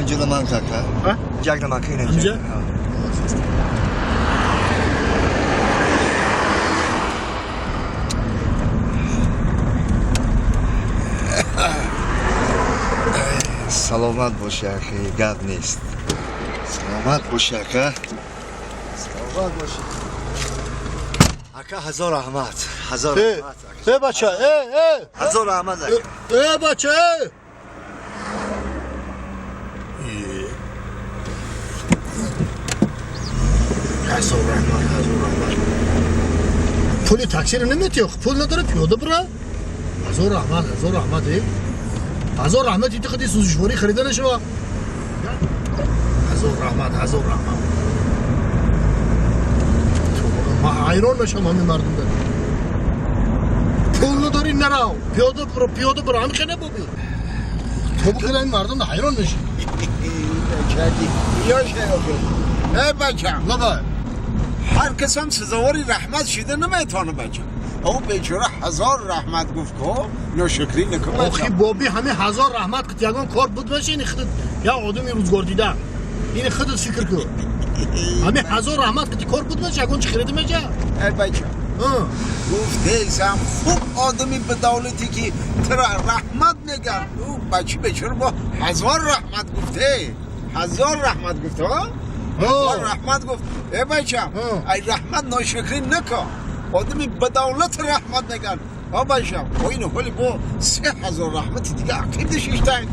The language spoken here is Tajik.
инҷо ман кака. Ҷагна ман ка инҷо. Саломат боши, ахи, гап нест. Саломат боши, ака. Саломат боши. Ака, ҳазор раҳмат. Ҳазор раҳмат. Э, бача, э, э. Ҳазор раҳмат, ака. Э, бача, э. Ҳазор раҳмат, ҳазор раҳмат. Пули таксиро наметиё, пул надора, пиёда бира. Ҳазор раҳмат, ҳазор раҳмат, э. Ҳазор раҳмат, ити қади сӯзишворӣ харида нашава. Ҳазор раҳмат, ҳазор раҳмат. Ман ҳайрон мешавам ҳамин мардумда. Пул надорӣ нарав, пиёда биро, пиёда биро, ҳамин хел набоби. То бихел ҳамин мардумда ҳайрон мешӣ. Э бачам. Лабай. Ҳар касам сазовори раҳмат шида наметавонад бачам. Ӯ бечора ҳазор раҳмат гуфт ко ношукрӣ накун бачам. Охи боби ҳамин ҳазор раҳмат қит ягон кор буд меша ини худат як одами рӯзгор дида. Ини худат фикр кун. Ҳамин ҳазор раҳмат қити кор буд меша ягон чи харида меша? Э бачам. Гуфтесам хуб одами ба давлате ки тура раҳмат меган. Ӯ бачи бечора бо ҳазор раҳмат гуфте. Ҳазор раҳмат гуфт, ҳа? Ҳазор раҳмат гуфт. Э бачам, ай раҳмат ношукрӣ накун. Одами ба давлат раҳмат меган. Ҳа бачам, ин ҳоли бо 3000 раҳмати дига ақиб нишиштанд.